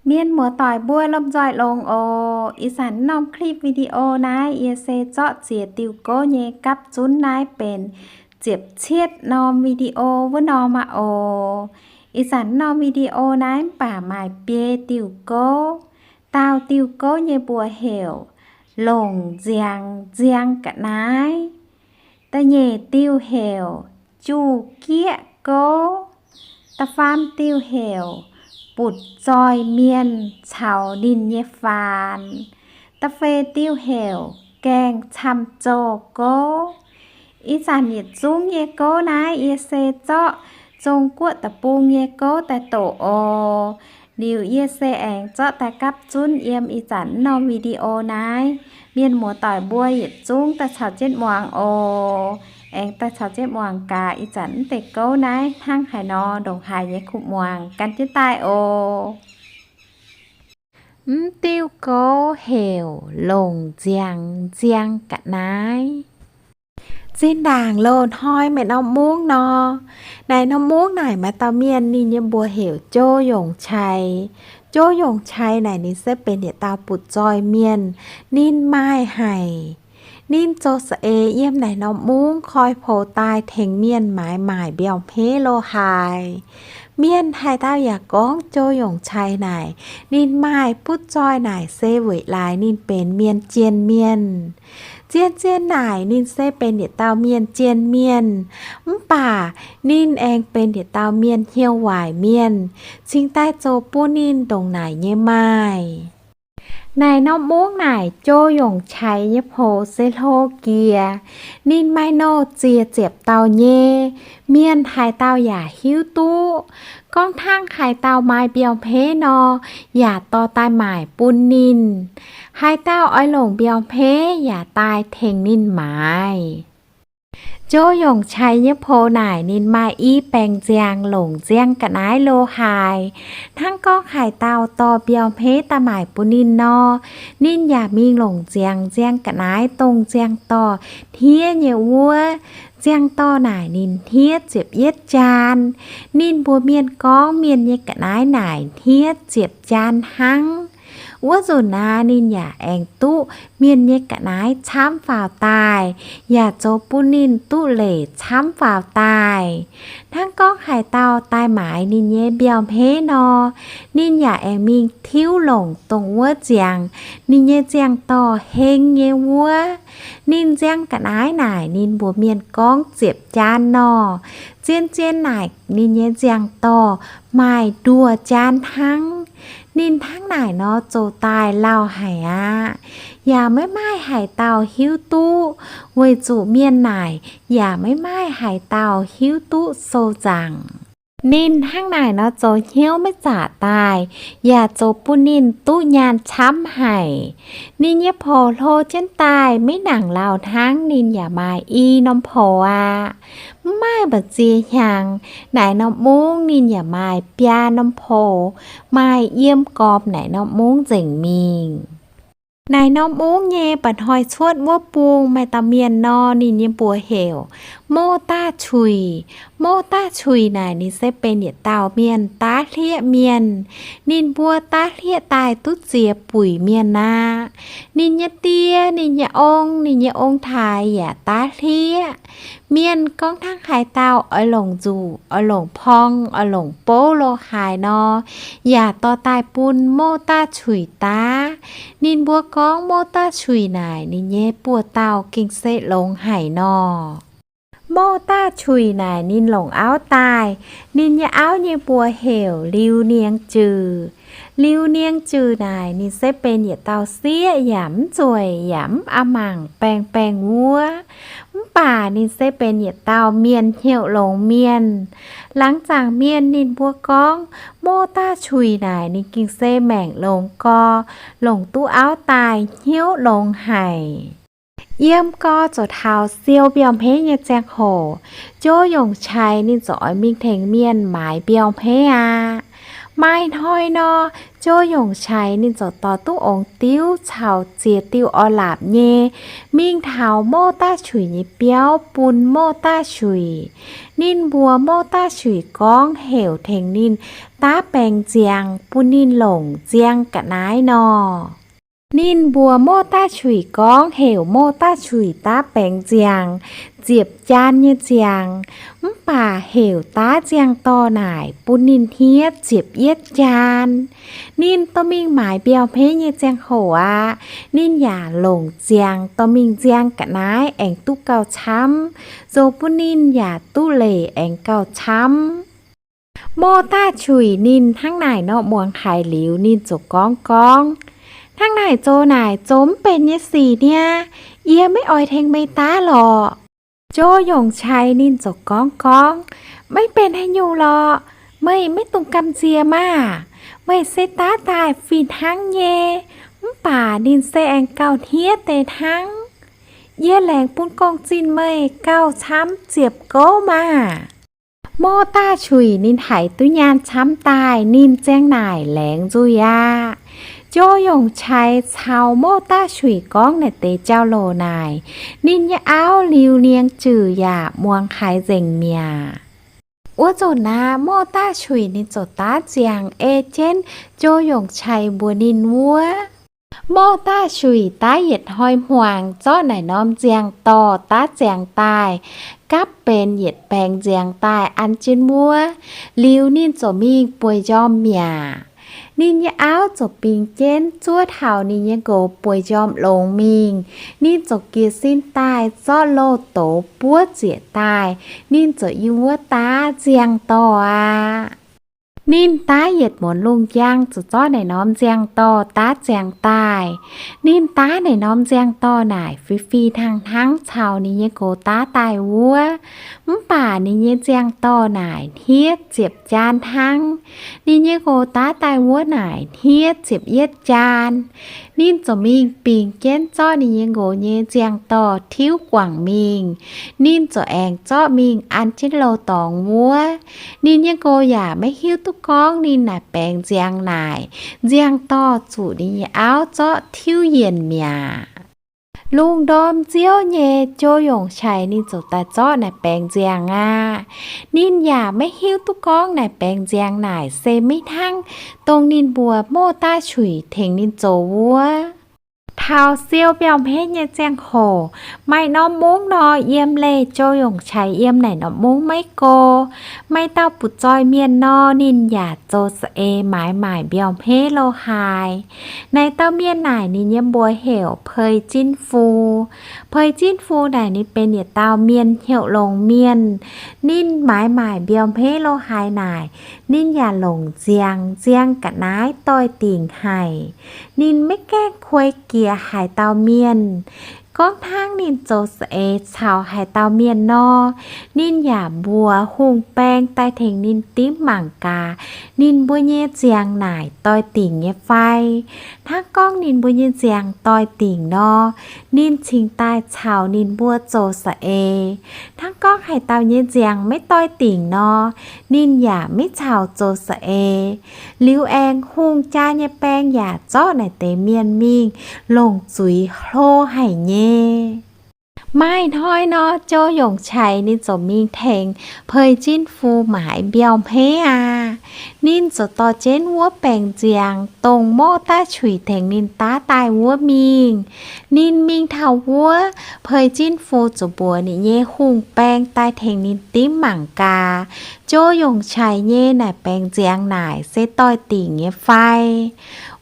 Mienh muoz-doic mbuo lomh nzoih longx oc. Ih zanc norm clip video naaiv yie se zorqv ziex diuh gouv nyei gapv zunv naaiv benx ziepc cietv norm video wuov norm aqv oc. Ih zanc norm video naaiv mv baac maaih biei diuh gouv. Daauh diuh gouv nyei mbuox heuc longc nziangx nziang ga'naaiv. Da'nyeic diuh heuc juv-gieqv gouv. Da'faam diuh heuc butv zoih mienh caux ninh nyei faanx. Da'feix diuh heuc gaengh camv-zoh gouv. Ih zanc yietc zungv nyei gouv naaiv yie se zorqv Zong-Guoqv deic-bung nyei gouv daaih doqc oc. Liuz yie se aengx zorqv daaih gapv zunv yiem ih zanc norm video naaiv. Mienh muoz-doic mbuo yietc zungv daaih caux jienv muangx oc. Aengx daaih caux jienv muangx gaax ih zanc mv deix gouv naaiv hnangv haaix nor ndongc haaix nyei kuv muangx gan jienv daaih oc. Mv diuh gouv heuc longc nziangx nziang ga'naaiv. Zinh ndaangc loz-hnoi maaih norm mungv nor, naaic norm mungv naaic maaih dauh mienh ninh nyei mbuox heuc Jou Yongc Qai. Jou Yongc Qai naaic ninh se benx yietc dauh butv zoih mienh. Ninh maaih haic. Ninh zoux za'eix yiem naaic norm mungv koi poux daaih tengx mienh maaiz maaic mbiauh hmeiv lo haaix. Mienh haaix dauh yaac gorngv Jou Yongc Qai naaic ninh maaih butv zoih naaic se weic laaix ninh benx mienh jien mienh. Zien-zien naaic ninh se benx yietc dauh mienh jien mienh, mv baac ninh aengx benx yietc dauh mienh hnyouv waaic mienh, cingx daaih zoux bun ninh ndongc naaic nyei maaih. Naaic norm mungv naaic Jou Yongc Qai nyei poux se hlo jiex. Ninh maaih nouh ziex ziepc dauh nyei. Mienh haaix dauh yaac hiuv duqv. Gorngv hnangv haaix dauh maaih mbiauh hmeiv nor, yaac dorh daaih maaic bun ninh. Haaix dauh oix longc mbiauh hmeiv yaac daaih tengx ninh maaiz. Jou Yongc Qai nyei poux naaic ninh maaih i baengc nziangx longc nziang ga'naaiv lo haaix. Hnangv gorngv haaix dauh dorh mbiauh hmeiv daaih maaic bun ninh nor, ninh yaac mingh longc nziangx nziang ga'naaiv dongh nziang dorh hniev nyei wuov. Nziang dorh naaic ninh hniev ziepc yietv jaan. Ninh mbuox mienh gorngv mienh nyei ga'naaiv naaic hniev ziepc jaan hnangv. Wuov nzunc naaiv ninh yaac aengx duqv mienh nyei ga'naaiv camv faaux daaih, yaac zoux bun ninh duqv leic camv faaux daaih. Hnangv gorngv haaix dauh daaih maaiz ninh nyei mbiauh hmeiv nor, ninh yaac aengx mingh tiuv longc dongh wuov ziangx ninh nyei nziang dorh heng nyei wuov. Ninh nziang ga'naaiv naaic ninh mbuox mienh gorngv ziepc jaan nor, zien-zien naaic ninh nyei nziang dorh maaih nduoh jaan hnangv. Ninh hnangv naaic nor zoux daaih lauh haic aqv. Yaac maiv maaih haaix dauh hiuv duqv, weic zuqc mienh naaic yaac maiv maaih haaix dauh hiuv duqv sou zaangc. Ninh hnangv naaic nor zoux hnyouv maiv zaqc daaih, yaac zoux bun ninh duqv nyaanh camv haic. Ninh nyei poux hlo jienv daaih maiv nangc lauh hnangv, ninh yaac maaih i norm poux aqv. Mv maaih mba'ziex hnyangx, naaic norm mungv ninh yaac maaih biaa norm poux, maaih yiem gormx naaic norm mungv nzengc mingh. Naaic norm mungv nyei mba'hnoi cuotv wuov bung maaih dauh mienh nor, ninh nyei mbuox heuc Mouv Daav Cuic. Mouv Daav Cuic naaic ninh se benx yietc dauh mienh daav hlieqv mienh. Ninh mbuo daav hlieqv daaih duqv ziex buic mienh aqv. Ninh nyei die, ninh nyei ong, ninh nyei ong-taaix yaac daav hlieqv. Mienh gorngv hnangv haaix dauh oix longc nzuqc, oix longc porng, oix longc bouv lo haaix nor, yaac dorh daaih bun Mouv Daav Cuic daav. Ninh mbuo gorngv Mouv Daav Cuic naaic ninh nyei buoz-dauh gengh se longx haic nor. Mouv Daav Cuic naaic ninh longc auv daaih. Ninh nyei auv nyei mbuox heuc Liuz Niengx Juic. Liuz Niengx Juic naaic ninh se benx yietc dauh sieqv yaac mv nzueic yaac mv a'hneiv mangc baengh baengh wuov. Mv baac ninh se benx yietc dauh mienh hnyouv longx mienh. Laangz zaangc mienh ninh mbuo gorngv Mouv Daav Cuic naaic ninh gengh se maengc longx gorx, longc duqv auv daaih hnyouv longx haic. Yiem gorx zuqc taux siou mbiauh hmeiv nyei ziangh hoc, Jouv Yongc Cai ninh ziouc oix mingh tengx mienh maaiz mbiauh hmeiv aqv. Maaih hnoi nor, Jou Yongc Cai ninh ziouc dorh duqv ong-diuv caux ziex diuh orv-laapc nyei mingh taux Morv Daav Cuic nyei biauv bun Morv Daav Cuic. Ninh mbuox Morv Daav Cuic gorngv heuc tengx ninh daav baengc nziangx bun ninh longc nziang ga'naaiv nor. Ninh mbuox Morv Daav Cuic gorngv heuc Morv Daav Cuic daav baengc nziangx ziepc jaan nyei nziangx, mv baac heuc daav nziangh-dorh naaic bun ninh hniev ziepc yietv jaan. Ninh dorh mingh maaiz mbiauh hmeiv nyei ziangh hoc aqv, ninh yaac longc ziangx dorh mingh nziang ga'naaiv aengx duqv gauh camv, zoux bun ninh yaac duqv leic aengx gauh camv. Morv Daav Cuic ninh hnangv naaic nor muangx haiz liuz, ninh ziouc gorngv gorngv, Hnangv naaic zoux naaic zoux mv benx nyei sic niaa. Yie maiv oix tengx meih daav lorqc. Jou Yongc Cai ninh ziouc gorngv gorngv, Maiv benx haaix nyungc lorqc. Meih maiv dungx gamh nziex maah! Meih se daav daaih fih hnangv nyei, mv baac ninh se aengx gauh hniev deix hnangv. Yie laengz bun gong-zinh meih gauh camv ziepc gouv maah! Morv Daav Cuic ninh haiz duqv nyaanh camv daaih, ninh ziang naaic laengz nzuih aqv. Jou Yongc Cai caux Morv Daav Cuic gorngv naaic deix jauv-louc naaic, ninh nyei auv Liuz Niang Juic yaac muangx haiz nzengc mi'aqv. Wuov zanc naaic Morv Daav Cuic ninh ziouc daav ziangx ei jienv Jou Yongc Cai mbuox ninh wuov. Morv Daav Cuic daav yietc hnoi hmuangx zorqv naaic norm nziangh-dorh daav ziangx daaih, gapv benx yietc baengc nziangx daaih an jienv wuov. Liuz ninh ziouc mingh bueix njormh mi'aqv. Ninh nyei auv ziouc bingx jienv zuov taux ninh nyei nqox bueix njormh longx mingh. Ninh ziouc jiez sin daaih zorqv loz-douz buov ziec daaih. Ninh ziouc yiem wuov daav nziangh-dorh aqv. Ninh daav yietc muonz lungh njang ziouc zorqv naaic norm nziangh-dorh daav ziangx daaih. Ninh daav naaic norm nziangh-dorh naaic fih fih hnangv hnangv caux ninh nyei nqox daav daaih wuov. Mv baac ninh nyei nziangh-dorh naaic hniev ziepc jaan hnangv. Ninh nyei nqox daav daaih wuov naaic hniev ziepc yietv jaan. Ninh ziouc mingh bingx jienv zorqv ninh nyei nqox nyei nziangh-dorh tiuv guangc mingh. Ninh ziouc aengx zorqv mingh an jienv loz-dorngx wuov. Ninh nyei nqox yaac maiv hiuv duqv gorngv ninh naaic baengc nziangx naaic, nziangh-dorh zuqc ninh nyei auv zorqv tiuv yienc mi'aqv. Lungh ndorm nziouv nyei, Jou Yongc Cai ninh ziouc daaih zorqv naaic baengc nziangx aqv. Ninh yaac maiv hiuv duqv gorngv naaic baengc nziangx naaic se maiv hnangv dongh ninh mbuox Morv Daav Cuic tengx ninh zoux wuov. Taux siou mbiauh hmeiv nyei ziangh hoc, maaih norm mungv nor, yiem leih Jou Yongc Cai yiem naaic norm mungv maiv go. Maaih dauh butv-zoih mienh nor, ninh yaac zoux za'eix maaiz maaic mbiauh hmeiv lo haaix. Naaic dauh mienh naaic ninh nyei mbuox heuc Pei Jin Fu. Pei Jin Fu naaic ninh benx yietc dauh mienh hnyouv longx mienh. Ninh maaiz maaic mbiauh hmeiv lo haaix naaic, ninh yaac longc nziangx nziang ga'naaiv doix-dingc haic. Ninh maiv gaengh kuei jiex haaix dauh mienh. Gorngv hnangv ninh zoux za'eix caux haaix dauh mienh nor, ninh yaac mbuox hungh baeng daaih tengx ninh dimv mangc gaax ninh mbuo nyei nziangx naaic doix-dingc nyei fai. Hnangv gorngv ninh mbuo nyei nziangx doix-dingc nor, ninh cingx daaih caux ninh mbuo zoux za'eix. Hnangv gorngv haaix dauh nyei nziangx maiv doix-dingc nor, ninh yaac maiv caux zoux za'eix. Liuz aengx hungh jaa nyei baeng yaac zorqv naaic deix mienh mingh longc zuiz hlo haic nyei. Maaih hnoi nor, Jou Yongc Cai ninh ziouc mingh tengx Pei Jin Fu maaiz mbiauh hmeiv aqv. Ninh ziouc dorh jienv wuov baengc nziangx dongh Morv Daav Cuic tengx ninh daav daaih wuov mingh. Ninh mingh taux wuov, Pei Jin Fu ziouc mbuox ninh nyei hungh baeng daaih tengx ninh dimv mangc gaax, Jou Yongc Cai nyei naaic baengc nziangx naaic se doix-dingc nyei fai.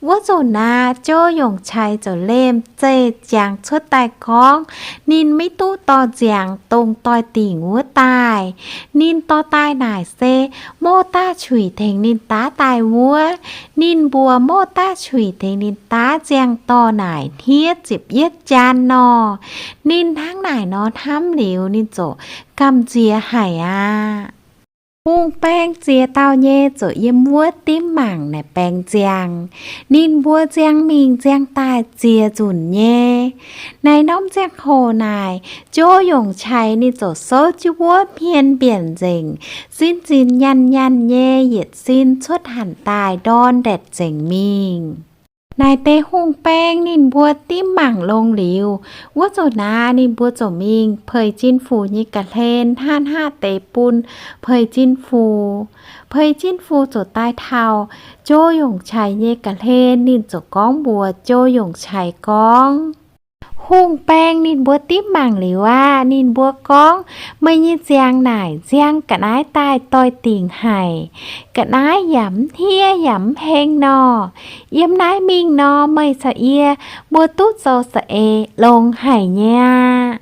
Wuov zanc naaic, Jou Yongc Cai ziouc lemh zeih jangx cuotv daaih gorngv, ninh maiv duqv dorh nziangx dongh doix-dingc wuov daaih. Ninh dorh daaih naaic se Morv Daav Cuic tengx ninh daav daaih wuov. Ninh mbuox Morv Daav Cuic tengx ninh daav nziangh dorh naaic hniev ziepc yietv jaan nor. Ninh hnangv naaic nor hnamv liuz, ninh ziouc gamh nziex haic aqv. Hungh baeng ziex dauh nyei ziouc yiem wuov dimv mangc naaic baeng nziang. Ninh mbuo nziang mingh nziang daaih ziex nzunc nyei. Naaiv norm ziangh hoc naaic, Jouv Yongc Qais ninh ziouc souv jienv wuov hmien mbienc nzengc, sin-zinh nyanh nyanh nyei yietc sin cuotv hanc daaih ndorn ndaetc nzengc mingh. Naaic deix hungh baeng ninh mbuo dimv mangc longx liuz, wuov zanc naaic ninh mbuo ziouc mingh Peix Jin Fuc nyei ga'hlen hnangv, hnangv deix bun Peix Jin Fuc. Peix Jin Fuc ziouc daaih taux Jouv Yongc Qais nyei ga'hlen, ninh ziouc gorngv mbuox Jouv Yongc Qais gorngv, Hungh baeng ninh mbuo dimv mangc liuz aqv. Ninh mbuo gorngv, meih nyei nziang naaic nziang ga'naaiv daaih doix-dingc haic. Ga'naaiv yaac mv hnangv yaac mv heng nor. Yiem naaiv mingh nor, meih caux yie mbuo duqv zoux za'eix longx haic nyei aqv.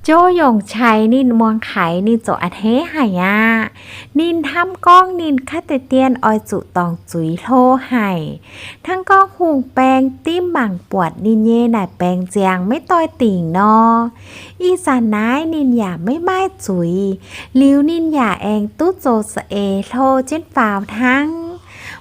Jouv Yongc Qais ninh muangx haiz ninh ziouc a'hneiv haic aqv. Ninh hnamv gorngv ninh kaav deix dien oix zuqc dorngc zuiz hlo haic. Hnangv gorngv hungh baeng dimv mangc buatc ninh nyei naaic baeng nziang maiv doix-dingc nor, ih zanc naaiv ninh yaac maiv maaih zuiz. Liuz ninh yaac aengx duqv zoux za'eix hlo jienv faaux hnangv.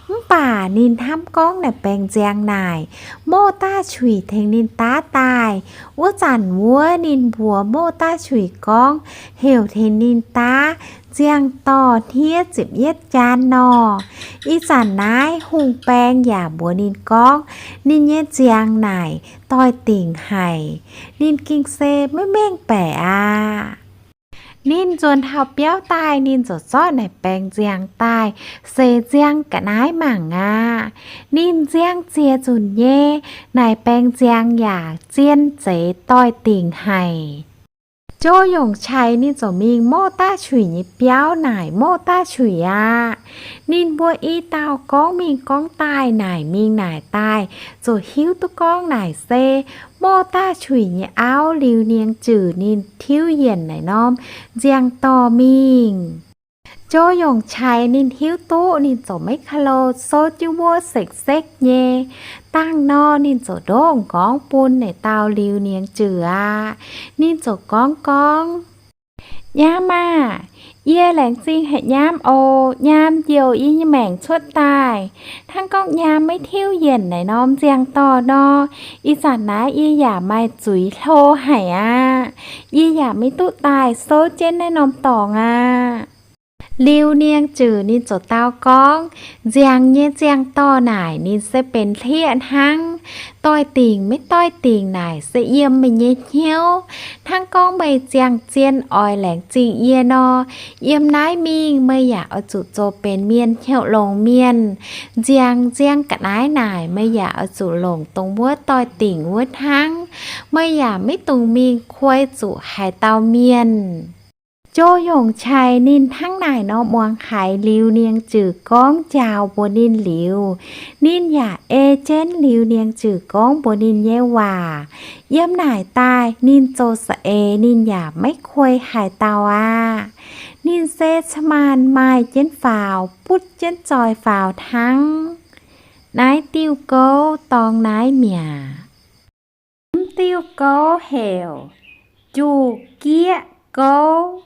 Mv baac ninh hnamv gorngv naaic baeng nziang naaic, mouh daav cuic tengx ninh daav daaih. Wuov zanc wuov ninh mbuox mouh daav cuic gorngv heuc tengx ninh daav nziang dorh hniev ziepc yietv jaan nor. Ih zanc naaiv hungh baeng yaac mbuox ninh gorngv ninh nyei nziang naaic doix-dingc haic. Ninh gengh se maiv mengh baeqc aqv. Ninh nzuonx taux biauv daaih, ninh ziouc zorqv naaic baeng nziang daaih seix nziang ga'naaiv mangc aqv. Ninh nziang ziex nzunc nyei, naaic baeng nziang yaac zien zeiz doix-dingc haic. Jouv Yongc Qais ninh ziouc mingh mouh daav cuic nyei biauv naaic mouh daav cuic aqv. Ninh mbuo i dauh gorngv mingh gorngv daaih, naaic mingh naaic daaih, ziouc hiuv duqv gorngv naaic se mouh daav cuic nyei auv Liuz Nieng Zhiuc ninh tiuv yienc naaic norm nziang dorh mingh. Jouv Yongc Qais ninh hiuv duqv ninh ziouc maiv ka'lo, souv jienv wuov sekv-sekv nyei. Dangh nor ninh ziouc ndoqv m'nqorngv bun naaic dauh Liuz Nieng Zhiuc aqv. Ninh ziouc gorngv gorngv, Nyaam aah! Yie laengz zingh haic nyaam oc. Nyaam njoux yie nyei maengc cuotv daaih. Hnangv gorngv nyaam maiv tiuv yienc naaic norm nziang dorh nor, ih zanc naaiv yie yaac maaih zuiz hlo haic aqv. Yie yaac maiv duqv daaih souv jienv naaiv norm dorngx aqv. Liuz Nieng Zhiuc ninh ziouc dau gorngv, Nziangx nyei nziang dorh naaic ninh se benx hlieqv hnangv. Doix-dingc maiv doix-dingc naaic se yiem meih nyei hnyouv. Hnangv gorngv meih ziangh zien oix laengz zingh yie nor, yiem naaiv mingh meih yaac oix zuqc zoux benx mienh hnyouv longx mienh. Nziangx nziang ga'naaiv naaic meih yaac oix zuqc longc dongh wuov doix-dingc wuov hnangv. Meih yaac maiv dungx mingh kuei zuqc haaix dauh mienh. Jouv Yongc Qais ninh hnangv naaic nor muangx haiz Liuz Nieng Zhiuc gorngv njaaux mbuox ninh liuz, ninh yaac ei jienv Liuz Nieng Zhiuc gorngv mbuox ninh nyei waac. Yiem naaic daaih ninh zoux za'eix ninh yaac maiv kuei haaix dauh aqv. Ninh se ca'maanc maaih jienv faaux, butv jienv zoih faaux hnangv. Naaiv diuh gouv dorng naaiv mi'aqv. Mv diuh gouv heuc Juv Gieqv Gouv.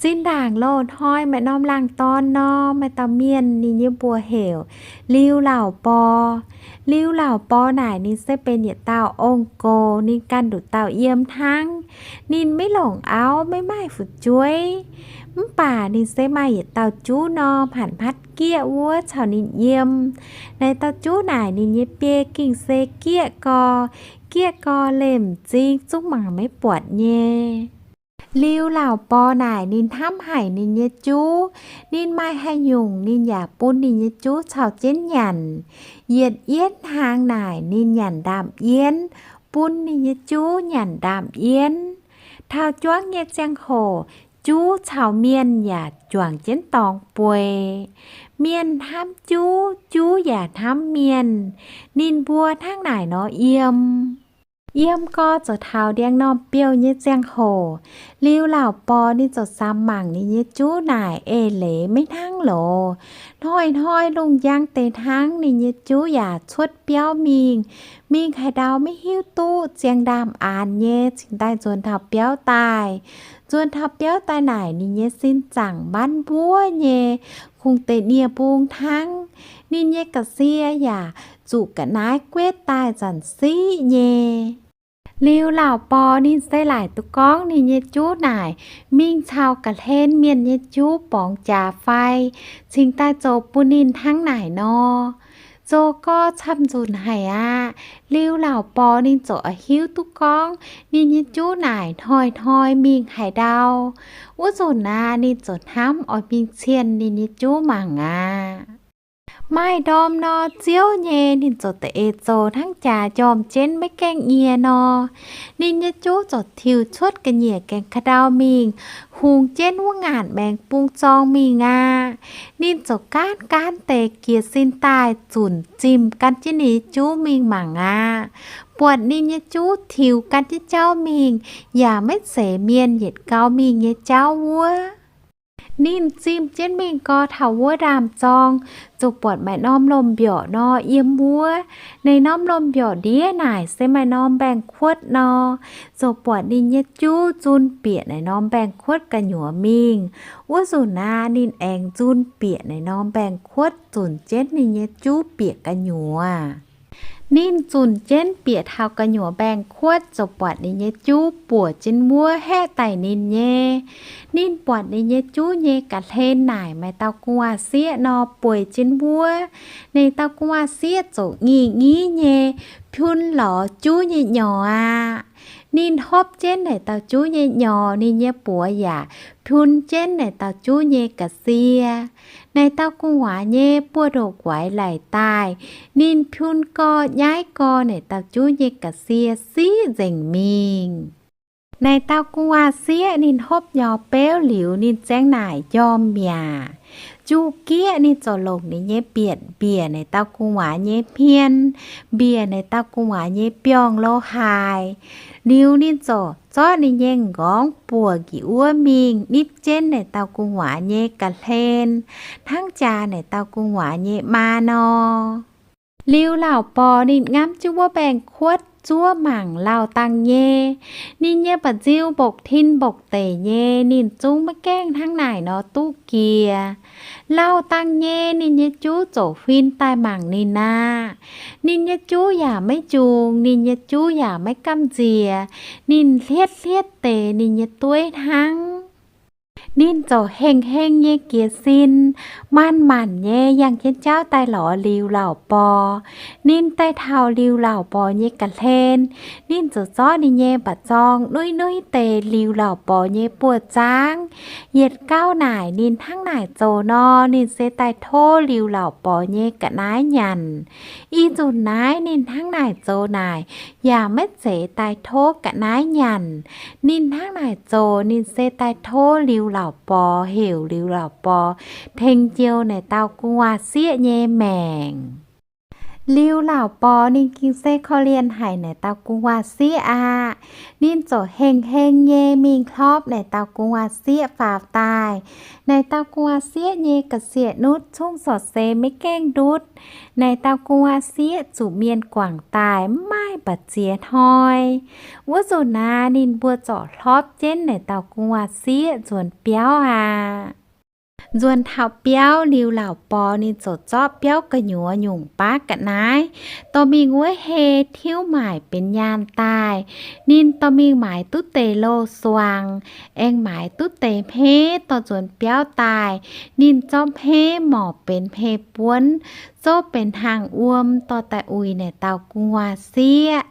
Zinh ndaangc loz-hnoi maaih norm laangz dorn nor, maaih dauh mienh ninh nyei mbuox heuc Liuz Lauc Borx. Liuz Lauc Borx naaic ninh se benx yietc dauh ong-gox, ninh ganh nduqc dauh yiem hnangv. Ninh maiv longc auv, maiv maaih fu'jueiv. Mv baac ninh se maaih yietc dauh juv norm hanc hmatv gieqv wuov caux ninh yiem. Naaic dauh juv naaic ninh nyei biei gengh se gieqv gorx, gieqv gorx lemh m'zing zungv mangc maiv buatc nyei. Liuz Lauc Borx naaic ninh hnamv haic ninh nyei juv. Ninh maaih haaix nyungc ninh yaac bun ninh nyei juv caux jienv nyanc. Yietc yienv hnaangx naaic ninh nyanc ndaamv-yienv, bun ninh nyei juv nyanc ndaamv-yienv. Taux juangv nyei ziangh hoc, juv caux mienh yaac juangc jienv dorngx bueix. Mienh hnamv juv, juv yaac hnamv mienh. Ninh mbuo hnangv naaic nor yiem. Yiem gorx zoux taux ndiangx-normh biouv nyei ziangh hoc, Liuz Lauc Borx ninh zoux samx mangc ninh nyei juv naaic eix leiz maiv hnangv loz. Hnoi-hnoi lungh njang deix hnangv ninh nyei juv yaac cuotv biauv mingh. Mingh haaix ndau maiv hiuv duqv, ziangh ndaamv-aanx nyei cingx daaih nzuonx taux biauv daaih. Nzuonx taux biauv daaih naaic, ninh nyei sin zaangc mbanv mbuov nyei, kungx deix nie-mbung hnangv. Ninh nyei ga'sie yaac zuqc ga'naaiv guetv daaih nzanc siqv nyei. Liuz Lauc Borc ninh se laaic duqv gorngv ninh nyei juv naaic mingh caux ga'hlen mienh nyei juv borngz jaax fai cingx daaih zoux bun ninh hnangv naaic nor. Zoux gorx camv nzunc haic aqv. Liuz Lauc Borc ninh ziouc oix hiuv duqv gorngv ninh nyei juv naaic hnoi-hnoi mingh haaix ndau. Wuov nzunc aqv, ninh ziouc hnamv oix mingh cienh ninh nyei juv mangc aqv. Maaih ndorm nor, ziouv nyei ninh ziouc da'eix zoux hnangv jaax njormh jienv maiv gaengh nyie nor. Ninh nyei juv ziouc tiux cuotv ga'nyiec gaengh ka'ndau mingh, hungx jienv wuov ngaanc maengx bung zorng mingh aqv. Ninh ziouc gaanv gaanv deix jiez sin daaih zunc zimh gan jienv ninh nyei juv mingh mangc aqv. Buatc ninh nyei juv tiux gan jienv jauv mingh, yaac maiv zeiz mienh yietc gau mingh nyei jauv wuov. Ninh zimh jienv mingh gau taux wuov ndaamv-zorng, ziouc buatc maaih norm lomh mbiorqc nor yiem wuov. Naaiv norm lomh mbiorqc ndiev naaic se maaih norm mbaengx-kuotv nor. Ziouc buatc ninh nyei juv nzun bieqc naaiv norm mbaengx-kuotv gu'nyuoz mingh. Wuov nzunc aqv, ninh aengx nzun bieqc naaiv norm mbaengx-kuotv zunc jienv ninh nyei juv bieqc gu'nyuoz. Ninh zunc jienv bieqc taux gu'nyuoz mbaengx-kuotv ziouc buatc ninh nyei juv buoc jienv wuov haeqv daic ninh nyei. Ninh buatc ninh nyei juv nyei ga'hlen naaic maaih dauh gu'nguaaz-sieqv nor bueix jienv wuov. Naaiv dauh gu'nguaaz-sieqv ziouc ngingh nyiv nyei piun lorz juv nyei nyorx aqv. Ninh hopv jienv naaiv dauh juv nyei nyorx, ninh nyei buoz yaac piun jienv naaiv dauh juv nyei ga'sie. Naaiv dauh gu'nguaaz nyei buoz-ndoqv guaix laic daaih, ninh piun gorx nyaiv gorx naaiv dauh juv nyei ga'sie siqv nzengc mingh. Naaiv dauh gu'nguaaz-sieqv ninh hopv nyorx beuv liuz, ninh ziang naaic njormh mi'aqv. Juv-gieqv ninh ziouc longc ninh nyei mbietc mbiec naaiv dauh gu'nguaaz nyei hmien, mbiec naaiv dauh gu'nguaaz nyei biorngh lo haaix. Liuz ninh ziouc zorqv ninh nyei m'nqorngv buoc njiec wuov mingh nitv jienv naaiv dauh gu'nguaaz nyei ga'hlen, hnangv jaax naaiv dauh gu'nguaaz nyei maa nor. Liuz Lauc Borc ninh ngamv jienv wuov mbaengx-kuotv zuov mangc lauh dangh nyei. Ninh nyei mba'nziu mbokv tin mbokv deic nyei, ninh zungv maiv gaengh hnangv naaic nor duqv jiex. Lauh dangh nyei ninh nyei juv ziouc huin daaih mangc ninh aqv. Ninh nyei juv yaac maiv njungx, ninh nyei juv yaac maiv gamh nziex. Ninh hlietv hlietv deix ninh nyei dueiv hnangv. Ninh ziouc heng-heng nyei jiez sin, manc-manc nyei yangh jienv jauv daaih lorz Liuz Lauc Borc. Ninh daaih taux Liuz Lauc Borc nyei ga'hlen, ninh ziouc zorqv ninh nyei mba'zorng nuiv nuiv deix Liuz Lauc Borc nyei buoz-zaangv. Yietc gauh naaic ninh hnangv naaic zoux nor, ninh se daaih tov Liuz Lauc Borc nyei ga'naaiv nyanc. Ih nzunc naaiv ninh hnangv naaic zoux naaic, yaac maiv zeiz daaih tov ga'naaiv nyanc. Ninh hnangv naaic zoux ninh se daaih tov Liuz Lauc Borc, heuc Liuz Lauc Borc tengx njoux naaic dauh gu'nguaaz-sieqv nyei maengc. Liuz Lauc Borc ninh gengh se korv-lienh haic naaic dauh gu'nguaaz-sieqv aqv. Ninh ziouc heng-heng nyei mingh hlorpv naaic dauh gu'nguaaz-sieqv faaux daaih. Naaic dauh gu'nguaaz-sieqv nyei ga'sie nutv cungv corc se maiv gaengh ndutv. Naaic dauh gu'nguaaz-sieqv zuqc mienh guangc daaih mv maaih mba'ziex hnoi. Wuov nzunc naaiv ninh mbuo ziouc hlorpv jienv naaic dauh gu'nguaaz-sieqv nzuonx biauv aqv. Nzuonx taux biauv, Liuz Lauc Borc ninh ziouc zorqv biauv gu'nyuoz nyungc baav ga'naaiv dorh mingh wuov hei tiuv maaic benx nyaanh daaih. Ninh dorh mingh maaiz duqv deix loz-suang, aengx maaiz duqv deix hmeiv dorh nzuonx biauv daaih. Ninh zorqv hmeiv morc benx hmei buonv, zouv benx hnaangx wuom dorh daaih uix naaic dauh gu'nguaaz-sieqv.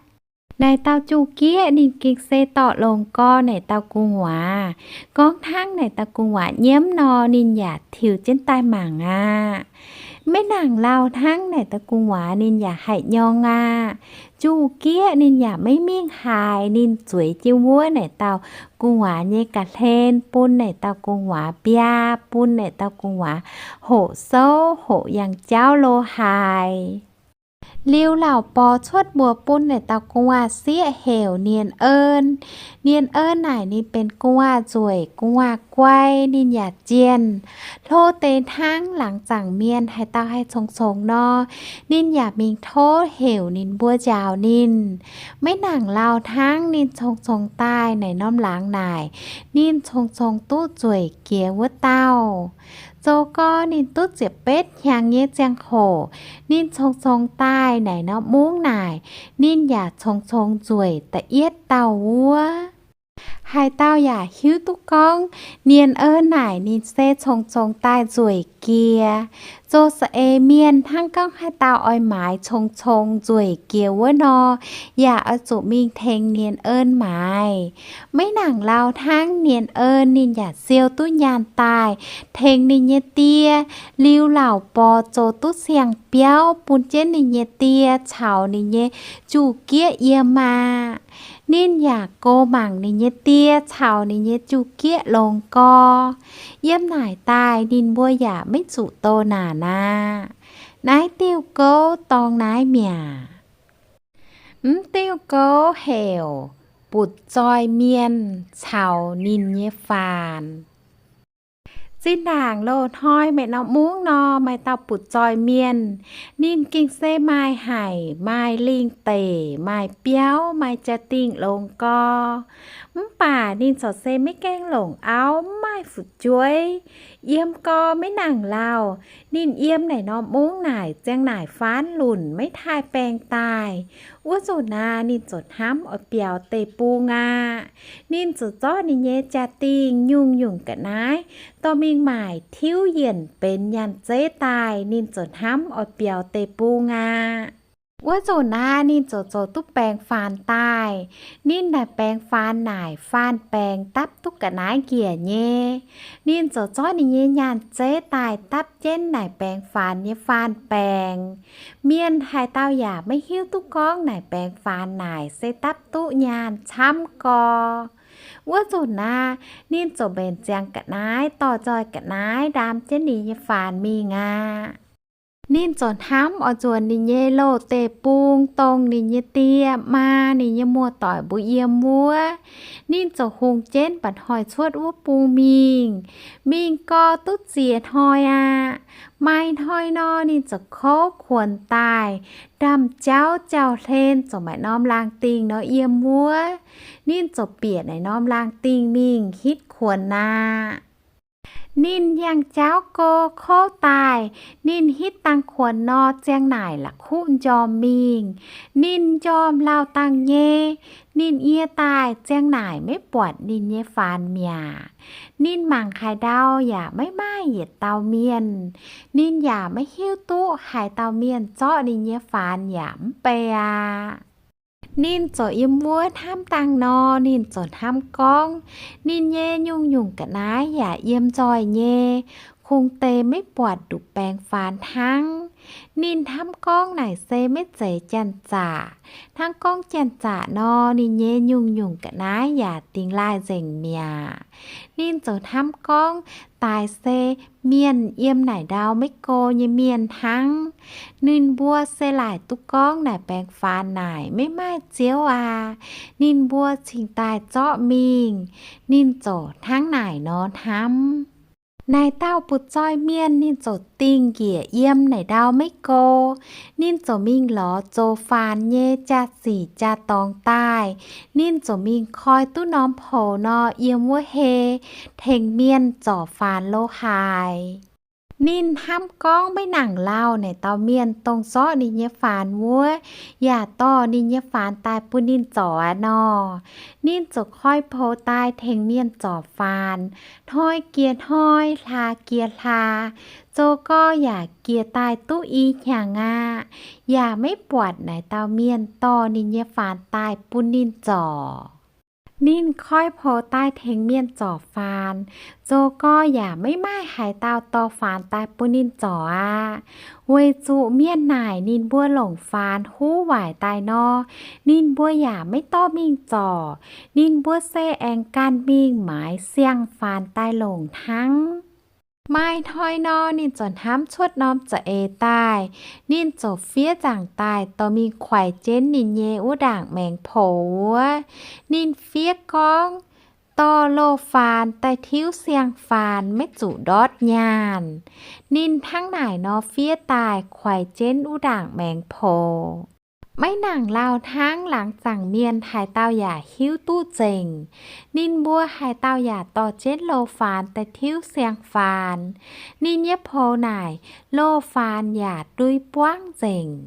Naaic dauh juv-gieqv ninh gengh se dorh longx gorx naaic dauh gu'nguaaz. Gorngv hnangv naaic dauh gu'nguaaz nyiemv nor, ninh yaac tiux jienv daaih mangc aqv. Maiv nangc lauh hnangv naaic dauh gu'nguaaz ninh yaac haih nyorng aqv. Juv-gieqv ninh yaac maiv mingh haaix, ninh zueiz jienv wuov naaic dauh gu'nguaaz nyei ga'hlen, bun naaic dauh gu'nguaaz mbiaa, bun naaic dauh gu'nguaaz hoqc souv hoqc yangh jauv lo haaix. Liuz Lauc Borx cuotv mbuox bun naaic dauh gu'nguaaz-sieqv heuc Ninh Eun. Ninh Eun naaic ninh benx gu'nguaaz-nzueic, gu'nguaaz-guai, ninh yaac jienh hlo deix hnangv laangz zaangc mienh haaix dauh haih cong-cong nor, ninh yaac mingh tov heuc ninh mbuo njaaux ninh. Maiv nangc lauh hnangv, ninh cong-cong daaih naaic norm laangz naaic, ninh cong-cong duqv nzueic jiex wuov dauh. Zoux gorx ninh duqv ziepc betv hnyangx nyei ziangh hoc, ninh cong-cong daaih naaic norm mungv naaic, ninh yaac cong-cong nzueic da'yietv dauh wuov. Haaix dauh yaac hiuv duqv gorngv Ninh Eun naaic ninh se cong-cong daaih nzueic jiex. Zoux saeng-eix mienh hnangv gorngv haaix dauh oix maaiz cong-cong nzueic jiex wuov nor, yaac oix zuqc mingh tengx Ninh Eun maaiz. Maiv nangc lauh hnangv, Ninh Eun ninh yaac siou duqv nyaanh daaih tengx ninh nyei die. Liuz Lauc Borx zoux duqv siang-biauv bun jienv ninh nyei die caux ninh nyei juv-gieqv yiem aqv. Ninh yaac goux mangc ninh nyei die caux ninh nyei juv-gieqv longx gorx. Yiem naaic daaih ninh mbuo yaac maiv zuqc doh naanc aqv. Naaiv diuh gouv dorngx naaiv mi'aqv. Mv diuh gouv heuc Butc Zoih Mienh Caux Ninh Nyei Faanx. Zinh ndaangc loz-hnoi maaih norm mungv nor, maaih dauh butc zoih mienh. Ninh ging se maaih haic, maaih lingh deic, maaih biauv, maaih jaa-dingh longx gorx. Mv baac ninh corc se maiv gaengh longc auv, mv maaih fu'jueiv. Yiem gorx maiv nangc lauh, ninh yiem naaic norm mungv naaic ziang naaic faanv lunc maiv taaih baengh daaih. Wuov nzunc naaiv ninh ziouc hnamv oix biaux deic-bung aqv. Ninh ziouc zorqv ninh nyei jaa-dingh nyungc-nyungc ga'naaiv dorh mingh maaic tiuv yienc benx nyaanh zeiv daaih. Ninh ziouc hnamv oix biaux deic-bung aqv. Wuov nzunc naaiv ninh ziouc zoux duqv baengx faanx daaih. Ninh naaic baengx faanx naaic faanh baengx dapv duqv ga'naaiv njiec nyei. Ninh ziouc zorqv ninh nyei nyaanh zeiv daaih dapv jienv naaic baengx faanx nyei faanh baengx. Mienh haaix dauh yaac maiv hiuv duqv gorngv naaic baengx faanx naaic se dapv duqv nyaanh camv gorx. Wuov nzunc naaiv ninh ziouc mbenc ziangx ga'naaiv dorh nzoih ga'naaiv ndaam jienv ninh nyei faanx mingh aqv. Ninh ziouc hnamv oix nzuonx ninh nyei loz deic-bung dongh ninh nyei die maa, ninh nyei muoz-doic mbuo yiem wuov. Ninh ziouc hungx jienv mba'hnoi cuotv wuov bung mingh. Mingh gorx duqv ziex hnoi aqv. Maaih hnoi nor ninh ziouc kouv kuonx daaih, ndaamv-jauv jauv-hlen ziouc maaih norm laangh dingh nor yiem wuov. Ninh ziouc bieqc naaic norm laangh dingh mingh hitv kuonx aqv. Ninh yangh jauv go kouv daaih, ninh hitv dangh kuonx nor ziang naaic la'kuqv m'njormh mingh. Ninh m'njormh lauh dangh nyei, ninh yie daaih ziang naaic maiv buatc ninh nyei faanx mi'aqv. Ninh mangc haaix ndau yaac maiv maaih yietc dauh mienh. Ninh yaac maiv hiuv duqv haaix dauh mienh zorqv ninh nyei faanx yaac mv bei aqv. Ninh ziouc yiem wuov hnamv dangh nor, ninh ziouc hnamv gorngv, ninh nyei nyungc-nyungc ga'naaiv yaac yiem nzoih nyei, kungx deix maiv buatc nduqc baengx faanx hnangv. Ninh hnamv gorngv naaic se maiv zeiz janx-zaqc. Hnangv gorngv janx-zaqc nor, ninh nyei nyungc-nyungc ga'naaiv yaac dingx laaih nzengc mi'aqv. Ninh ziouc hnamv gorngv, daaix se mienh yiem naaic ndau maiv go nyei mienh hnangv. Ninh mbuo se laaic duqv gorngv naaic baengx faanx naaic maiv maaih Ziouv aqv. Ninh mbuo cingx daaih zorqv mingh. Ninh ziouc hnangv naaic nor hnamv. Naaic dauh butv-zoih mienh ninh ziouc dingh njiec yiem naaic ndau maiv go. Ninh ziouc mingh lorz zoux faanx nyei jaa-sic jaa-dorngx daaih. Ninh ziouc mingh koi duqv norm poux nor yiem wuov hei tengx mienh zorc faanx lo haaix. Ninh hnamv gorngv maiv nangc lauh naaic dauh mienh dongh zorqv ninh nyei faanx wuov yaac dorh ninh nyei faanx daaih bun ninh zorc aqv nor. Ninh ziouc koi poux daaih tengx mienh zorc faanx, hnoi jiex hnoi, hlaax jiex hlaax, zoux gorx yaac jiex daaih duqv i hnyangx aqv, yaac maiv buatc naaic dauh mienh dorh ninh nyei faanx daaih bun ninh zorc. Ninh koi poux daaih tengx mienh zorc faanx, zoux gorx yaac maiv maaih haaix dauh dorh faanx daaih bun ninh zorc aqv. Weic zuqc mienh naaic ninh mbuo longc faanx huv waaic daaih nor, ninh mbuo yaac maiv dorh mingh zorc. Ninh mbuo se aengx ganh mingh maaiz siang-faanx daaih longc hnangv. Maaih hnoi nor, ninh ziouc hnamv cuotv norm za'eix daaih. Ninh ziouc fiev nzaangc daaih dorh mingh kuaix jienv ninh nyei wuov ndaangc maengx poux wuov. Ninh fiev gorngv, dorh loz-faan daaih tiuv siang-faan, maiv zuqc ndortv nyaanh. Ninh hnangv naaic nor fiev daaih kuaix jienv wuov ndaangc maengx poux. Maiv nangc lauh hnangv, laangz zaangc mienh haaix dauh yaac hiuv duqv nzengc. Ninh mbuo haaix dauh yaac dorh jienv loz-faan daaih tiuv siang-faan. Ninh nyei poux naaic, loz-faan yaac ndui buangv nzengc.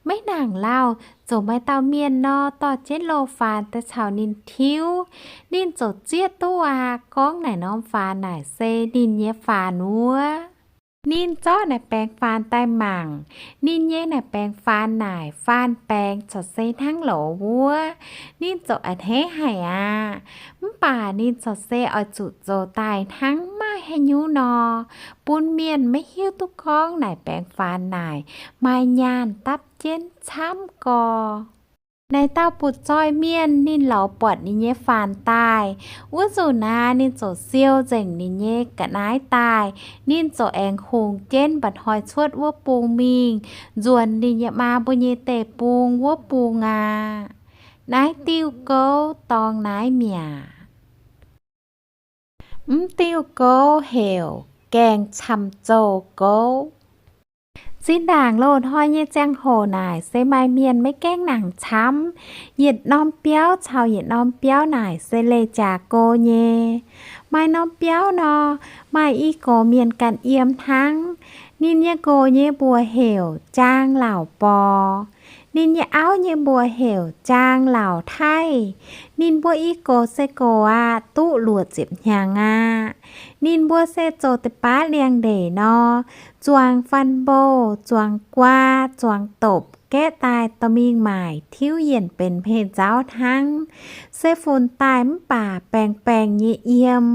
Maiv nangc lauh, ziouc maaih dauh mienh nor dorh jienv loz-faan daaih caux ninh tiuv. Ninh ziouc zieqv duqv aqv, gorngv naaic norm faan naaic se ninh nyei faan wuov. Ninh zorqv naaic baengx faan daaih mangc. Ninh nyei naaic baengx faan naaic faan baengx corc se hnangv loz wuov. Ninh ziouc a'hneiv haic aqv. Mv baac ninh corc se oix zuqc zoux daaih hnangv maaih haaix nyungc nor, bun mienh maiv hiuv duqv gorngv naaic baengx faan naaic maaih nyaanh dapv jienv camv gorx. Naaic dauh butv-zoih mienh ninh lorz buatc ninh nyei faan daaih, wuov nzunc naaiv ninh ziouc siou nzengc ninh nyei ga'naaiv daaih. Ninh ziouc aengx hungx jienv mba'hnoi cuotv wuov bung mingh nzuonx ninh nyei maa mbuo nyei deic-bung wuov bung aqv. Naaiv diuh gouv dorngx naaiv mi'aqv. Mv diuh gouv heuc gaengh camv-zouv gouv. Zinh ndaangc loz-hnoi nyei ziangh hoc naaic se maaih mienh maiv gaengh nangc camv. Yietc norm biauv caux yietc norm biauv naaic se leih jaax go nyei. Maaih norm biauv nor, maaih i gox mienh ganh yiem hnangv. Ninh nyei nqox nyei mbuox heuc Jaang Laauc Borx. Ninh nyei auv nyei mbuox heuc Jaang Laauc Taiv. Ninh mbuo i gox se gox aqv, duqv luoqc ziepc hnyangx aqv. Ninh mbuo se zoux deix baav liangx-ndeic nor, zuangx faan-mboh, zuangx guaa, zuangx dopc, gaeqv daaih dorh mingh maaic tiuv yienc benx hmei nzauv hnangv, se funx daaih mv baac baengh baengh nyei yiem.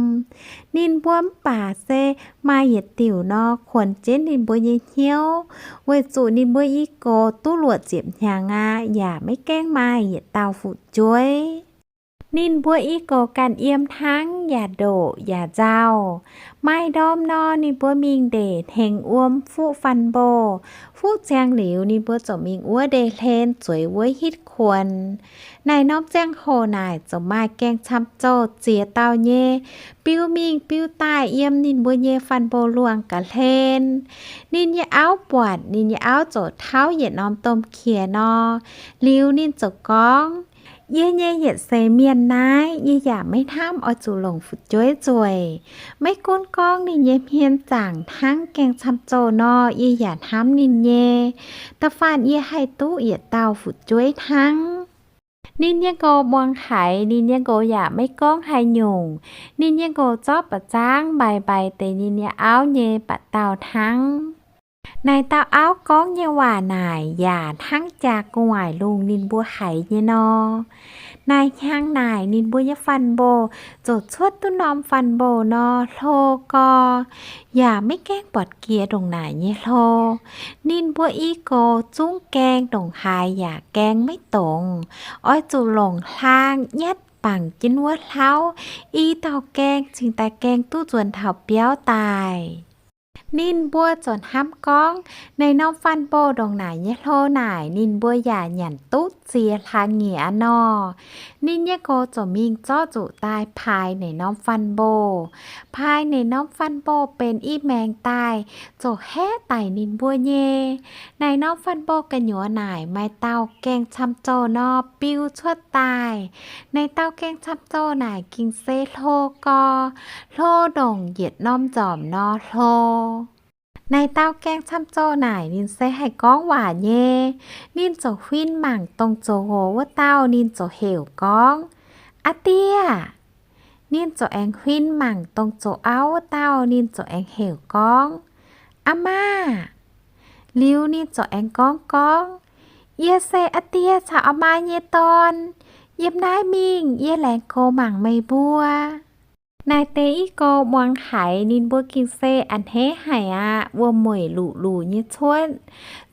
Ninh mbuo mv baac se maaih yietc diuc nor kuonx jienv ninh mbuo nyei hnyouv, weic zuqc ninh mbuo i gox duqv luoqc ziepc hnyangx aqv, yaac maiv gaengh maaih yietc dauh fu'jueiv. Ninh mbuo i gox ganh yiem hnangv, yaac ndoqc yaac nzauh. Maaih ndorm nor, ninh mbuo mingh ndeic hnengx wuom fuqv faan-mboh. Fuqv ziangx liuz, ninh mbuo ziouc mingh wuov ndeic-hlen zueiz wuov hitv kuonx. Naaic norm ziangh hoc naaic ziouc maaih gaengh camv-zouv ziex dauh nyei biu mingh biu daaih yiem ninh mbuo nyei faan-mboh luangh ga'hlen. Ninh nyei auv buatc, ninh nyei auv ziouc tauv yietc norm domh qiex nor. Liuz ninh ziouc gorngv, yie nyei yietc seix mienh naaiv, yie yaac maiv hnamv oix zuqc longc fu'jueiv nzueic. Maiv gunv gorngv ninh nyei hmien zaangc hnangv gaengh camv-zouv nor, yie yaac hnamv ninh nyei. Da'faanh yie haih duqv yietc dauh fu'jueiv hnangv. Ninh nyei nqox muangx haiz, ninh nyei nqox yaac maiv gorngv haaix nyungc. Ninh nyei nqox zorqv ba'zangv mbaix mbaix deix ninh nyei auv nyei ba'dauh hnangv. Naaic dauh auv gorngv nyei waac naaic yaac hnangv jaa gu'nguaaic lungh ninh mbuo haiz nyei nor. Naaic hnyangx naaic ninh mbuo nyei faan-mboh ziouc cuotv duqv norm faan-mboh nor, hlo gorx, yaac maiv gaengh buatc jiex ndongc naaic nyei hlo. Ninh mbuo i gox zungv gaeng ndongc haaix yaac gaeng maiv dongz, oix zuqc longc hlaang nyatv bangc jienv wuov hlauv, i dauh gaeng cingx daaih gaeng duqv nzuonx taux biauv daaih. Ninh mbuo ziouc hnamv gorngv, naaic norm faan-mboh ndongc naaic nyei hlo naaic, ninh mbuo yaac nyanc duqv ziex hlaax nyieqc aqv nor. Ninh nyei nqox ziouc mingh zorqv nzuqc daaih paaix naaic norm faan-mboh. Paaix naaic norm faan-mboh benx i maengx daaih, ziouc haeqv daic ninh mbuo nyei. Naaic norm faan-mboh gu'nyuoz naaic maaih dauh gaeng camv-zouv nor biu cuotv daaih. Naaic dauh gaeng camv-zouv naaic gengh se hlo gorx, hlo ndongc yietc norm nzormc nor hlo. Naaic dauh gaeng camv-zouv naaic ninh se haih gorngv waac nyei. Ninh ziouc huin mangc dongh zoux nqox wuov dauh, ninh ziouc heuc gorngv, Aa Die aah! Ninh ziouc aengx huin mangc dongh zoux auv wuov dauh, ninh ziouc aengx heuc gorngv, Aa maa aah! Liuz ninh ziouc aengx gorngv gorngv, Yie se aa die caux aa maa nyei dorn. Yiem naaiv mingh yie laengz goux mangc meih mbuo. Naaic deix i gox muangx haiz ninh mbuo gengh se a'hneiv haic aqv, wuom-mueic luqc luqc nyei cuotv.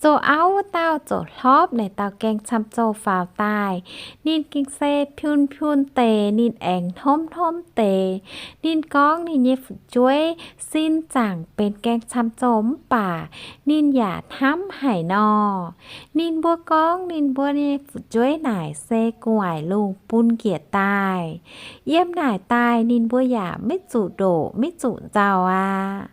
Zoux auv wuov dauh ziouc hlorpv naaic dauh gaeng camv zoh faaux daaih. Ninh gengh se piun piun deix, ninh aengx hnomv hnomv deix. Ninh gorngv ninh nyei fu'jueiv sin zaangc benx gaeng camv zoh mv baac ninh yaac hnamv haic nor. Ninh mbuo gorngv ninh mbuo nyei fu'jueiv naaic se gu'nguaaic lungh bun njiec daaih. Yiem naaic daaih ninh mbuo yaac maiv zuqc ndoqc maiv zuqc nzauh aqv.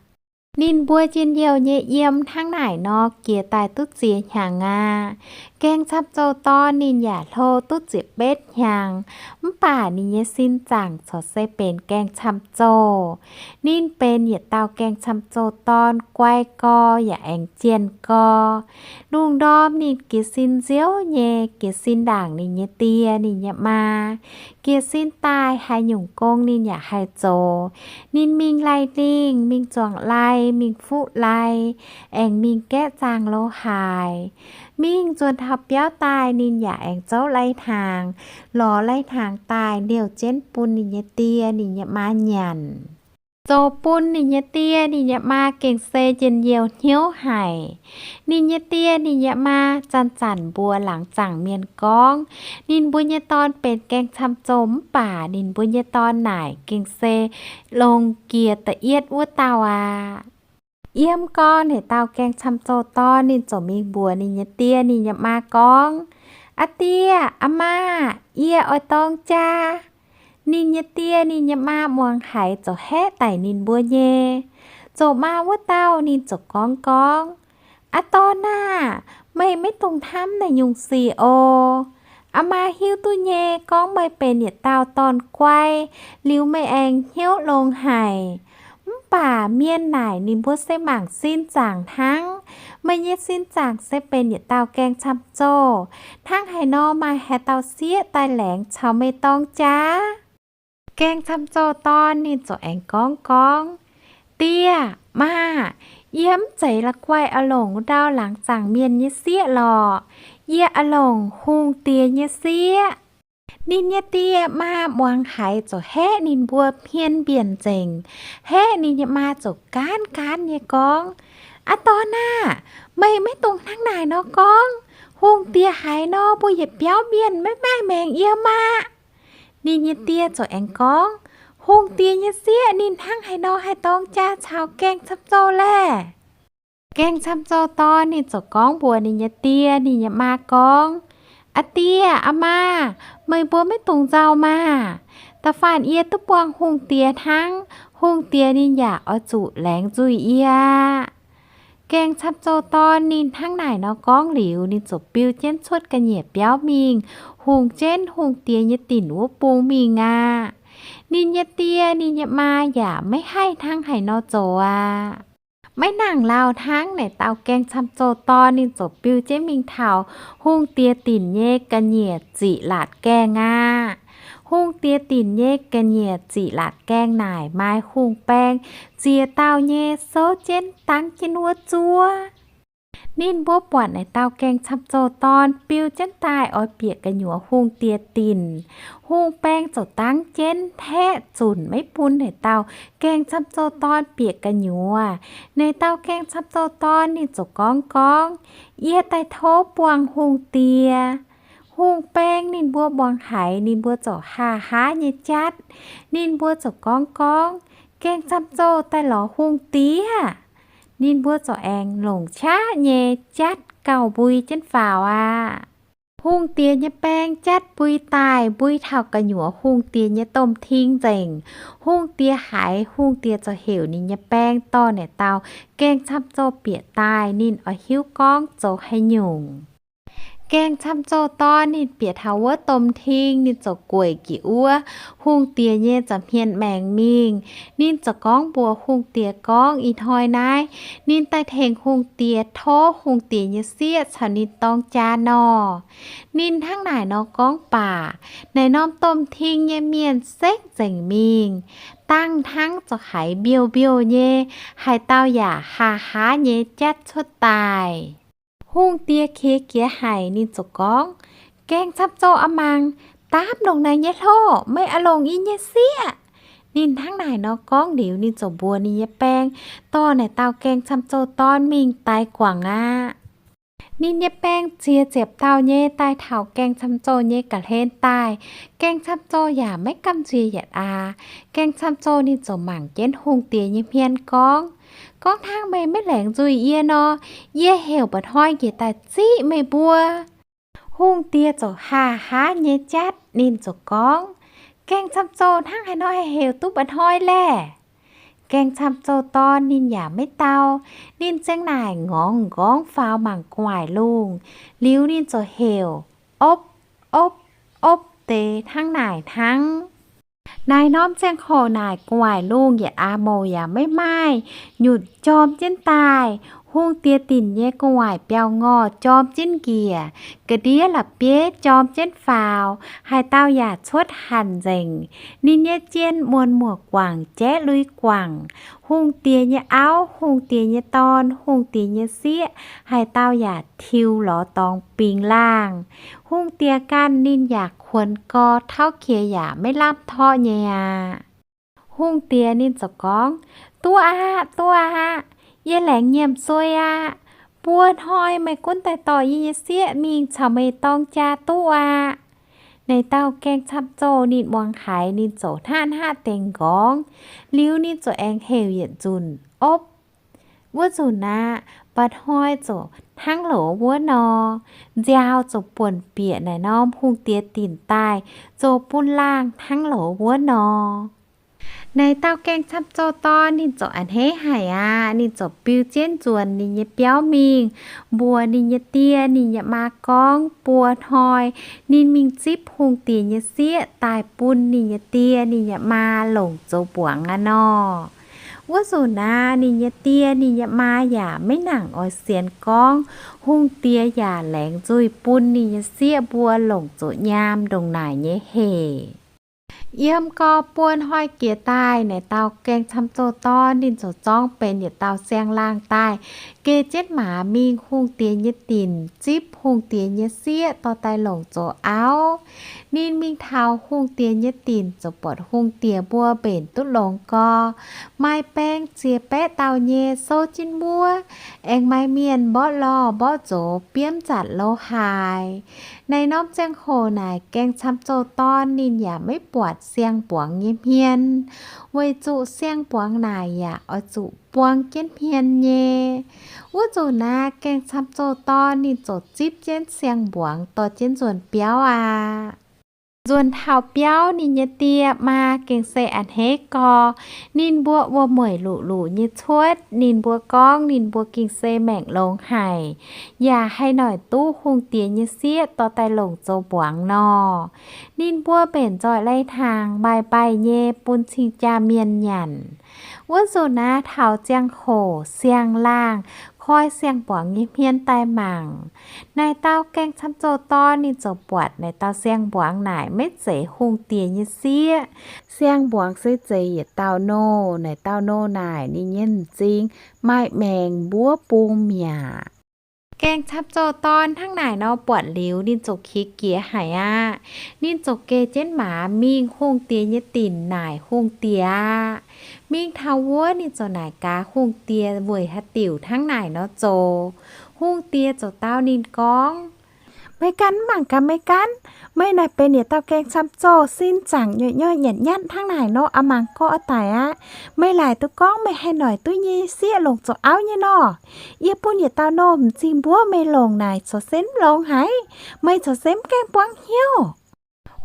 Ninh mbuo njien-youh nyei yiem hnangv naaic nor jiex daaih duqv ziex hnyangx aqv. Gaeng camv zoh dorn ninh yaac hlo duqv ziepc betv hnyangx, mv baac ninh nyei sin zaangc corc se benx gaeng camv zoh. Ninh benx yietc dauh gaeng camv zoh dorn, guai gorx yaac aengx jienh gorx. Lungh ndorm ninh jiez sin nziouv nyei, jiez sin ndaangc ninh nyei die ninh nyei maa. Jiez sin daaih haaix nyungc gong ninh yaac haih zoux. Ninh mingh laih lingh, mingh zuangx lai, mingh fuqv lai, aengx mingh gaeqv zaangh lo haaix. Mingh nzuonx taux biauv daaih ninh yaac aengx zouv lai-hnaangx, lorz lai-hnaangx daaih liouh jienv bun ninh nyei die ninh nyei maa nyanc. Zoux bun ninh nyei die ninh nyei maa gengh se njien-youh hnyouv haic. Ninh nyei die ninh nyei maa zanc-zanc mbuox laangz zaangc mienh gorngv, ninh mbuo nyei dorn benx gaeng camv zoh mv baac ninh mbuo nyei dorn naaic gengh se longx jiex da'yietv wuov dauh aqv. Yiem gorn naaic dauh gaeng camv zoh dorn ninh ziouc mingh mbuox ninh nyei die ninh nyei maa gorngv, Aa die, aa maah, yie oix dorng jaa. Ninh nyei die ninh nyei maa muangx haiz ziouc haeqv daic ninh mbuo nyei. Ziouc maa wuov dauh ninh ziouc gorngv gorngv, Aa dorn aah! Meih maiv dungx hnamv naaiv nyungc sic oc. Aa maa hiuv duqv nyei gorngv meih benx yietc dauh dorn-guai, liuz meih aengx hnyouv longx haic. Mv baac mienh naaic ninh mbuo se mangc sin zaangc hnangv. Meih nyei sin zaangc se benx yietc dauh gaeng camv zoh. Hnangv haaix nor maaih haaix dauh sieqv daaih laengz caux meih dorng jaa? Gaeng camv zoh dorn ninh ziouc aengx gorngv gorngv, Die, maa, yie mv zeiz la'guaih oix longc wuov ndau laangz zaangc mienh nyei sieqv lorqc. Yie oix longc hungh diex nyei sieqv. Ninh nyei die maa muangx haiz ziouc haeqv ninh mbuo hmien mbienc nzengc. Haeqv ninh nyei maa ziouc gaanv gaanv nyei gorngv, Aa dorn aah! Meih maiv dungx hnangv naaic nor gorngv. Hungh diex haiz nor, mbuo yietc biauv mienh maiv maaih maengc yiem aqv. Ninh nyei die ziouc aengx gorngv, Hungh diex nyei sieqv ninh hnangv haaix nor haih dorng jaa caux gaeng camv zoh laeh? Gaeng camv zoh dorn ninh ziouc gorngv mbuox ninh nyei die ninh nyei maa gorngv, Aa die, aa maa, meih mbuo maiv dungx nzauh maah! Da'faanh yie duqv buangh hungh diex hnangv, hungh diex ninh yaac oix zuqc laengz nzuih yie aqv. Gaeng camv zoh dorn ninh hnangv naaic nor gorngv liuz, ninh ziouc biu jienv cuotv ga'nyiec biauv mingh, hungx jienv hungh diex nyei dinc wuov bung mingh aqv. Ninh nyei die ninh nyei maa yaac maiv haih hnangv haaix nor zoux aqv. Maiv nangc lauh hnangv, naaic dauh gaeng camv zoh dorn ninh ziouc biu jienv mingh taux hungh diex dinc nyei ga'nyiec ziqc laatc gaengh aqv. Hungh diex dinc nyei ga'nyiec ziqc laatc gaengh naaic maaih hungh baeng ziex dauh nyei souv jienv dangv jienv wuov zuov. Ninh mbuo buatc naaic dauh gaeng camv zoh dorn biu jienv daaih oix bieqc gu'nyuoz hungh diex dinc. Hungh baeng ziouc dangv jienv haeqv zunc maiv bun naaic dauh gaeng camv zoh dorn bieqc gu'nyuoz. Naaic dauh gaeng camv zoh dorn ninh ziouc gorngv gorngv, Yie daaih tov buangh hungh diex. Hungh baeng ninh mbuo muangx haiz ninh mbuo ziouc haa haav nyei jatv. Ninh mbuo ziouc gorngv gorngv, Gaeng camv zoh daaih lorz hungh diex. Ninh mbuo ziouc aengx longc qaqv nyei jatv gauh mbui jienv faaux aqv. Hungh diex nyei baeng jatv mbui daaih, mbui taux gu'nyuoz hungh diex nyei domh ting nzengc. Hungh diex haiz, hungh diex ziouc heuc ninh nyei baeng dorh naaic dauh gaeng camv zoh bieqc daaih, ninh oix hiuv gorngv zoux haaix nyungc. Gaeng camv zoh dorn ninh bieqc taux wuov domh ting, ninh ziouc gueic jiex wuov hungh diex nyei nza'hmien maengx mingh. Ninh ziouc gorngv mbuox hungh diex gorngv ih hnoi naaiv ninh daaih tengx hungh diex tov hungh diex nyei sieqv caux ninh dorng jaa nor. Ninh hnangv naaic nor gorngv baac, naaic norm domh ting nyei mienh sekv nzengc mingh. Dangh hnangv ziouc haiz mbiouh mbiouh nyei, haaix dauh yaac haa haav nyei jatv cuotv daaih. Hungh diex qiex jiez haic, ninh ziouc gorngv, Gaeng camv zoh a'maangc, daapv longc naaiv nyei hlo, meih oix longc yie nyei sieqv. Ninh hnangv naaic nor gorngv liuz, ninh ziouc mbuox ninh nyei baeng dorh naaic dauh gaeng camv-zoh dorn mingh daix guangc aqv. Ninh nyei baeng ziex ziepc dauh nyei daaih taux gaeng camv-zoh nyei ga'hlen daaih. Gaeng camv-zoh yaac maiv gamh nziex yietc aqv. Gaeng camv-zoh ninh ziouc mangc jienv hungh diex nyei hmien gorngv, Gorngv hnangv meih maiv laengz nzuih yie nor, yie heuc mba'hnoi njiec daaih ziqv meih mbuo. Hungh diex ziouc haa haa nyei jatv, ninh ziouc gorngv, Gaeng camv-zoh, hnangv haaix nor haih heuc duqv mba'hnoi laeh? Gaeng camv-zoh dorn ninh yaac maiv dau. Ninh ziang naaic ngorngx nqorngv faaux mangc gu'nguaaic lungh. Liuz ninh ziouc heuc, Opv, opv, opv, deix hnangv naaic hnangv. Naaiv norm ziangh hoc naaic gu'nguaaic lungh yietc aqc mouc yaac maiv maaih, nyutc jorm jienv daaih. Hungh diex dinc nyei gu'nguaaic biauv-ngorh jorm jienv njiec, ga'ndiev la'bieiv jorm jienv faaux, haaix dauh yaac cuotv hanc nzengc. Ninh nyei jien muonz muoc guangc, jaeqv lui guangc. Hungh diex nyei auv, hungh diex nyei dorn, hungh diex nyei sieqv, haaix dauh yaac tiux lorz dorngx bingx laangh. Hungh diex ganh ninh yaac kuonx gorx, tauv qiex yaac maiv lamh torqv nyei aqv. Hungh diex ninh ziouc gorngv, Duqv aqv, duqv aqv. Yie laengz nyiemc suei aqv. Buo hnoi meih gunv daaih dorh yie nyei sieqv mingh caux meih dorng jaa duqv aqv. Naaic dauh gaeng camv-zoh ninh muangx haiz, ninh ziouc hnaqv hnaqv dengx nqorngv. Liuz ninh ziouc aengx heuc yietc nzunc, Opv. Wuov nzunc aqv, mba'hnoi ziouc hnangv loz wuov nor. Nziaaux ziouc buonc bieqc naaic norm hungh diex dinc daaih, ziouc bun laangh hnangv loz wuov nor. Naaic dauh gaeng camv-zoh dorn ninh ziouc a'hneiv haic aqv. Ninh ziouc biu jienv nzuonx ninh nyei biauv mingh, mbuox ninh nyei die ninh nyei maa gorngv buo hnoi ninh mingh zipv hungh diex nyei sieqv daaih bun ninh nyei die ninh nyei maa longc zoux mbuangz aqv nor. Wuov nzunc aqv, ninh nyei die ninh nyei maa yaac maiv nangc oix sienx gorngv hungh diex yaac laengz nzuih bun ninh nyei sieqv mbuo longc zoux nyaam ndongc naaic nyei hec. Yiem gau buo hnoi jiex daaih, naaic dauh gaeng camv-zoh dorn ninh ziouc zorngv benx yietc dauh siang-laangh daaih, geh jienv maaz mingh hungh diex nyei dinc, zipv hungh diex nyei sieqv dorh daaih longc zoux auv. Ninh mingh taux hungh diex nyei dinc, ziouc buatc hungh diex mbuo mbenc duqv longx gorx, maaih baeng ziex baeqv dauh nyei souv jienv wuov, aengx maaih mienh mborqv lorh mborqv zox biomv nzatc lo haaix. Naaiv norm ziangh hoc naaic gaeng camv-zoh dorn ninh yaac maiv buatc siang-mbuangz nyei hmien, weic zuqc siang-mbuangz naaic yaac oix zuqc buang jienv hmien nyei. Wuov nzunc naaiv gaeng camv-zoh dorn ninh ziouc zipv jienv siang-mbuangz dorh jienv nzuonx biauv aqv. Nzuonx taux biauv ninh nyei die maa gengh se a'hneiv gorx. Ninh mbuo wuom-mueic luqc-luqc nyei cuotv. Ninh mbuo gorngv ninh mbuo gengh se maengc longx haic, yaac haih noic duqv hungh diex nyei sieqv dorh daaih longc zoux mbuangz nor. Ninh mbuo mbenc nzoih lai-hnaangx mbaih mbaih nyei bun cing-jaa mienh nyanc. Wuov nzunc naaiv taux ziangh hoc siang-laangh koi siang-mbuangz nyei hmien daaih mangc. Naaic dauh gaeng camv-zoh dorn ninh ziouc buatc naaic dauh siang-mbuangz naaic maiv zeiz hungh diex nyei sieqv. Siang-mbuangz se zeiz yietc dauh nouh. Naaic dauh nouh naaic ninh nyei m'zing maaih maengc mbuov bung mi'aqv. Gaeng camv-zoh dorn hnangv naaic nor buatc liuz ninh ziouc qiex jiez haic aqv. Ninh ziouc geh jienv maaz mingh hungh diex nyei dinc naaic hungh diex aqv. Mingh taux wuov ninh ziouc naaic gaax hungh diex weic haaix diuc hnangv naaic nor zoux. Hungh diex ziouc dau ninh gorngv, Meih ganh mv mangc gaax meih ganh. Meih naaic benx yietc dauh gaeng camv-zoh sin zaangc nyuoqc nyuoqc nyanc nyatv hnangv naaic nor, a'mangc gorqv oix daic aqv. Meih laaic duqv gorngv meih haih noic duqv nyei sieqv longc zoux auv nyei nor. Yie bun yietc dauh nouh m'zing mbuov meih longc naaic corc se mv longx haic. Meih corc se mv gaengh buangv hnyouv.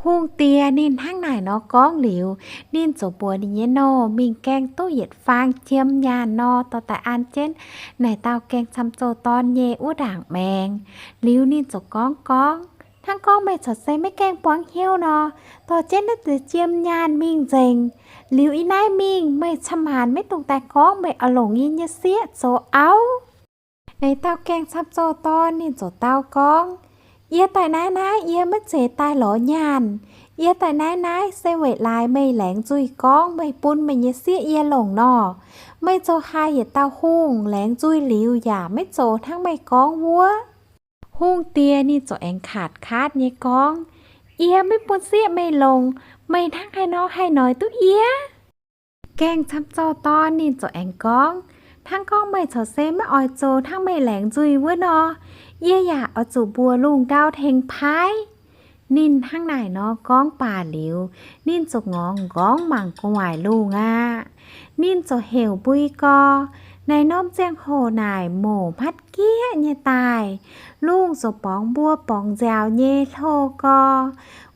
Hungh diex ninh hnangv naaic nor gorngv liuz, ninh ziouc mbuox ninh nyei nouh mingh gaengh duqv yietc faang jiem nyaanh nor dorh daaih an jienv naaic dauh gaeng camv-zoh dorn nyei wuov ndaangc maengx. Liuz ninh ziouc gorngv gorngv, Hnangv gorngv meih corc se maiv gaengh buangv hnyouv nor, dorh jienv naaiv deix jiem nyaanh mingh nzengc. Liuz ih naaiv mingh meih camv-maanc maiv dungx daaih gorngv meih oix longc yie nyei sieqv zoux auv. Naaic dauh gaeng camv-zoh dorn ninh ziouc dau gorngv, Yie daaih naaiv naaiv yie maiv zeiz daaih lorz nyaanh. Yie daaih naaiv naaiv se weic laaix meih laengz nzuih gorngv meih bun meih nyei sieqv yie longc nor. Meih zoux haaix yietc dauh hungh laengz nzuih liuz yaac maiv zoux hnangv meih gorngv wuov. Hungh diex ninh ziouc aengx kaatv kaatv nyei gorngv, Yie maiv bun sieqv meih longc, meih hnangv haaix nor haih noic duqv yie? Gaengh camv-zoh dorn ninh ziouc aengx gorngv, hnangv gorngv meih corc se maiv oix zoux hnangv meih laengz nzuih wuov nor, yie yaac oix zuqc mbuox lungh ndau tengx paaiv. Ninh hnangv naaic nor gorngv baac liuz, ninh ziouc ngorngx nqorngv mangc gu'nguaaic lungh aqv. Ninh ziouc heuc mbui gor. Naaiv norm ziangh hoc naaic moc hmatv gieqv nyei daaih. Lungh ziouc borngz mbuo borngz nziaaux nyei hlo gor.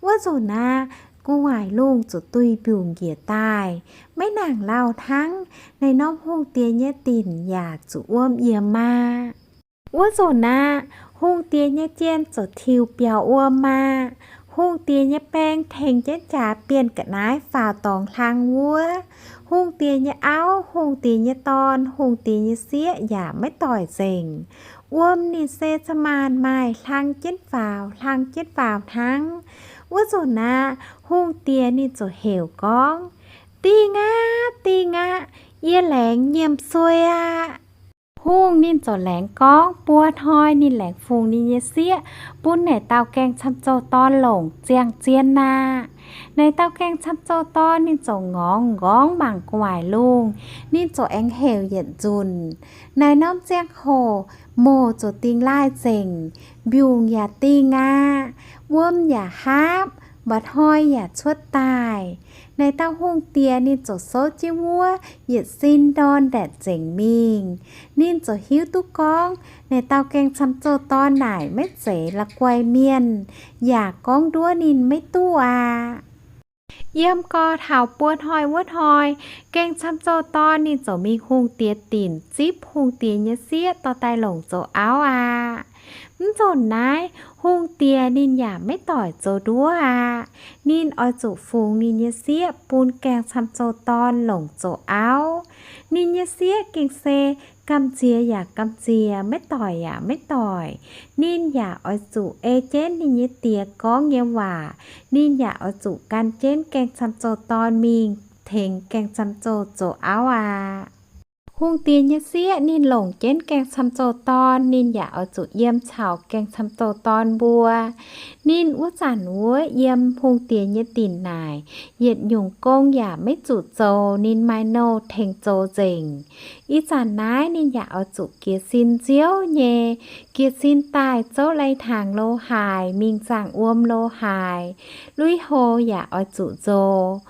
Wuov nzunc aqv, gu'nguaaic lungh ziouc duih mbiungc njiec daaih. Maiv nangc lauh hnangv, naaiv norm hungh diex nyei dinc yaac zuqc wuom yiemx aqv. Wuov nzunc aqv, hungh diex nyei jien ziouc tiux biaux wuom aqv. Hungh diex nyei baeng tengx jienv jaax bienh ga'naaiv faaux dorngx hlang wuov. Hungh diex nyei auv, hungh diex nyei dorn, hungh diex nyei sieqv yaac maiv doic nzengc. Wuom ninh se za'maanc maaih hlang jienv faaux, hlang jienv faaux hnangv. Wuov nzunc aqv, hungh diex ninh ziouc heuc gorngv, Dingh aqv, dingh aqv, yie laengz nyiemc suei aqv. Hungh ninh ziouc laengz gorngv buo hnoi ninh laengz fungx ninh nyei sieqv bun naaic dauh gaengh camv-zoh dorn longc ziangh zien aqv. Naaic dauh gaengh camv-zoh dorn ninh ziouc ngorngx nqorngv mangc gu'nguaaic lungh, ninh ziouc aengx heuc yietc nzunc. Naaiv norm ziangh hoc moc ziouc dingh laaih nzengc, mbiungc yaac dingh aqv, wuom yaac haapv, mba'hnoi yaac cuotv daaih. Naaiv dauh hungh diex ninh ziouc souv jienv wuov yietc sin ndorn ndaetc nzengc mingh. Ninh ziouc hiuv duqv gorngv naaiv dauh gaengh camv-zoh dorn naaic maiv zeiz la'guaih mienh, yaac gorngv nduov ninh maiv duqv aqv. Yiem gau taux buo hnoi wuov hnoi, gaengh camv-zoh dorn ninh ziouc mingh hungh diex dinc zipv hungh diex nyei sieqv dorh daaih longc zoux auv aqv. Mv nzunc naaiv, hungh diex ninh yaac maiv doic zoux nduov aqv. Ninh oix zuqc fungx ninh nyei sieqv bun gaengh camv-zoh dorn longc zoux auv. Ninh nyei sieqv gengh se gamh nziex yaac gamh nziex, maiv doic yaac maiv doic. Ninh yaac oix zuqc ei jienv ninh nyei diex gorngv nyei waac. Ninh yaac oix zuqc gan jienv gaengh camv-zoh dorn mingh tengx gaengh camv-zoh zoux auv aqv. Hungh diex nyei sieqv ninh longc jienv gaengh camv-zoh dorn, ninh yaac oix zuqc yiem caux gaengh camv-zoh dorn mbuo. Ninh wuov zanc wuov yiem hungh diex nyei dinc naaic, yietc nyungc gong yaac maiv zuqc zoux, ninh maaih nouh tengx zoux nzengc. Ih zanc naaiv ninh yaac oix zuqc jiez sin nziouv nyei, jiez sin daaih zouv lai-hnaangx lo haaix, mingh zaangh wuom lo haaix, lui-houx yaac oix zuqc nzox,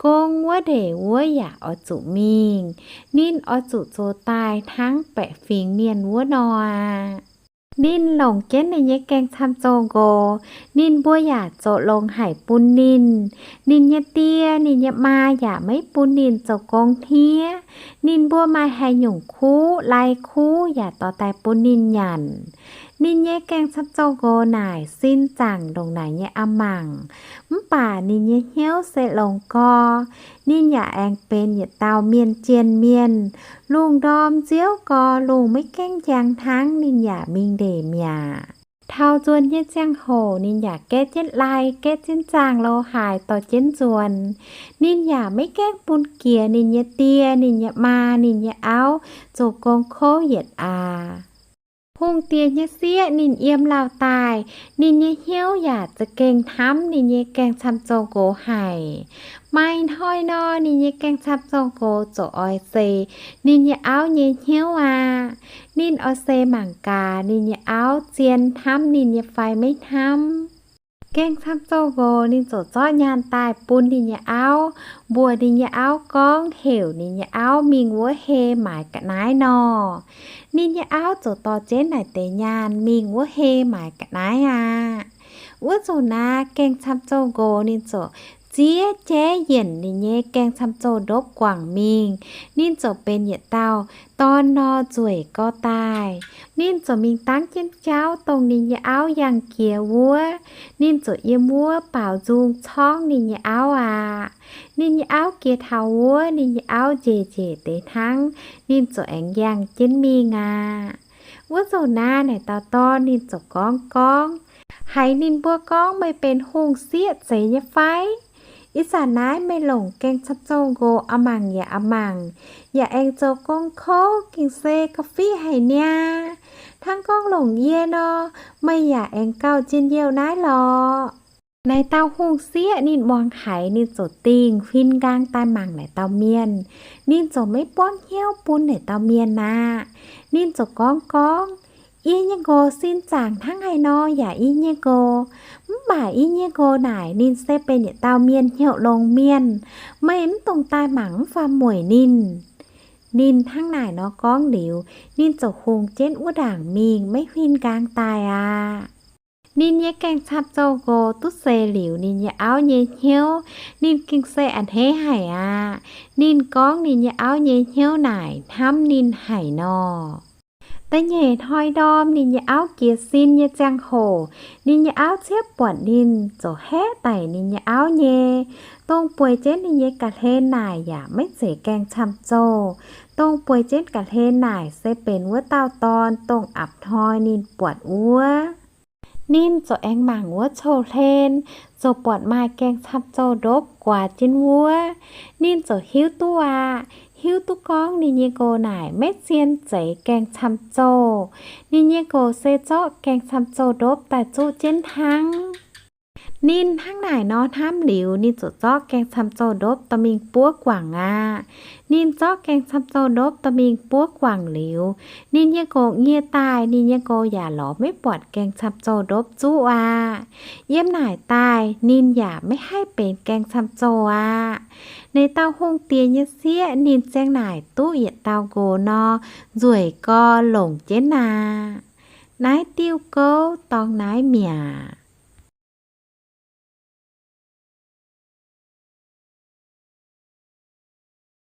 gong wuov ndeic wuov yaac oix zuqc mingh. Ninh oix zuqc zoux daaih hnangv baeqc fingx mienh wuov nor aqv. Ninh longc jienv ninh nyei gaengh camv-zoh nqox, ninh mbuo yaac zoux longx haic bun ninh. Ninh nyei die, ninh nyei maa yaac maiv bun ninh zoux gong hniev. Ninh mbuo maaih haaix nyungc kuv, lai kuv yaac dorh daaih bun ninh nyanc. Ninh nyei gaengh camv-zoh nqox naaic sin zaangc ndongc naaic nyei a'mangc, mv baac ninh nyei hnyouv se longx gorx. Ninh yaac aengx benx yietc dauh mienh jienh mienh. Lungh ndorm nziouv gorx, lungh maiv gaengh njang hnangv, ninh yaac mingh ndeic mi'aqv. Taux nzuonx nyei ziangh hoc ninh yaac gaeqv jienv lai, gaeqv jienv zaangh lo haaix dorh jienv nzuonx. Ninh yaac maiv gaengh bun jiex ninh nyei die, ninh nyei maa, ninh nyei auv zoux gong kouv yietc aqv. Hungh diex nyei sieqv ninh yiem lauh daaih, ninh nyei hnyouv yaac za'gengh hnamv ninh nyei gaengh camv-zoh nqox haic. Maaih hnoi nor, ninh nyei gaengh camv-zoh nqox ziouc oix seix ninh nyei auv nyei hnyouv aqv. Ninh oix seix mangc gaax ninh nyei auv zien hnamv ninh nyei fai maiv hnamv. Gaengh camv-zoh nqox ninh ziouc zorqv nyaanh daaih bun ninh nyei auv, mbuox ninh nyei auv gorngv heuc ninh nyei auv mingh wuov hei maaiz ga'naaiv nor. Ninh nyei auv ziouc dorh jienv naaic deix nyaanh mingh wuov hei maaiz ga'naaiv aqv. Wuov nzunc naaiv gaengh camv-zoh nqox ninh ziouc ziex jaiv yienc ninh nyei gaengh camv-zoh ndopv guangc mingh. Ninh ziouc benx yietc dauh dorn nor nzueic gorx daaih. Ninh ziouc mingh dangv jienv jauv dongh ninh nyei auv yangh jiex wuov. Ninh ziouc yiem wuov baaux nzung corngv ninh nyei auv aqv. Ninh nyei auv jiex taux wuov, ninh nyei auv njiec njiec deix hnangv, ninh ziouc aengx yangh jienv mingh aqv. Wuov nzunc naaiv naaic dauh dorn ninh ziouc gorngv gorngv, haiz ninh mbuo gorngv meih benx hungh sieqv zeiz nyei fai? Ih zanc naaiv meih longc gaeng camv-zoh nqox a'mangc yaac a'mangc, yaac aengx zoux gong kouv, gengh se ga'fiev haic niaa. Hnangv gorngv longc yie nor, meih yaac aengx gauh njien-youh naaiv lorqc. Naaic dauh hungh sieqv ninh muangx haiz ninh ziouc dingh huin nqaang daaih mangc naaic dauh mienh. Ninh ziouc maiv buangv hnyouv bun naaic dauh mienh aqv. Ninh ziouc gorngv gorngv, Yie nyei nqox sin zaangc hnangv haaix nor yaac yie nyei nqox, mv baac yie nyei nqox naaic ninh se benx yietc dauh mienh hnyouv longx mienh. Meih mv dungx daaih mangc mv fai mueic ninh. Ninh hnangv naaic nor gorngv liuz, ninh ziouc hungx jienv wuov ndaangc mingh maiv huin nqaang daaih aqv. Ninh nyei gaeng-camv-zou nqox duqv seix liuz ninh nyei auv nyei hnyouv, ninh gengh se a'hneiv haic aqv. Ninh gorngv ninh nyei auv nyei hnyouv naaic hnamv ninh haic nor. Da'nyeic hnoi ndorm ninh nyei auv jiez sin nyei ziangh hoc, ninh nyei auv cieqv buatc ninh ziouc haeqv daic ninh nyei auv nyei. Dongh bueix jienv ninh nyei ga'hlen naaic yaac maiv zeiz gaeng-camv-zou. Dongh bueix jienv ga'hlen naaic se benx wuov dauh dorn dongh apc hnoi ninh buatc wuov. Ninh ziouc aengx mangc wuov cou-hlen, ziouc buatc maaih gaeng-camv-zou ndopv guaax jienv wuov. Ninh ziouc hiuv duqv aqv. Hiuv duqv gorngv ninh nyei nqox naaic maiv zien zeiz gaeng-camv-zou. Ninh nyei nqox se zorqv gaeng-camv-zou ndopv daaih zuqv jienv hnangv. Ninh hnangv naaic nor hnamv liuz, ninh ziouc zorqv gaeng-camv-zou ndopv dorh mingh buov guangc aqv. Ninh zorqv gaeng-camv-zou ndopv dorh mingh buov guangc liuz, ninh nyei nqox nyie daaih, ninh nyei nqox yaac lorz maiv buatc gaeng-camv-zou ndopv zuqv aqv. Yiem naaic daaih ninh yaac maiv haih benx gaeng-camv-zou aqv. Naaic dauh hungh diex nyei sieqv ninh ziang naaic duqv yietc dauh nqox nor, nzueic gorx longc jienv aqv. Naaiv diuh gouv dorngx naaiv mi'aqv.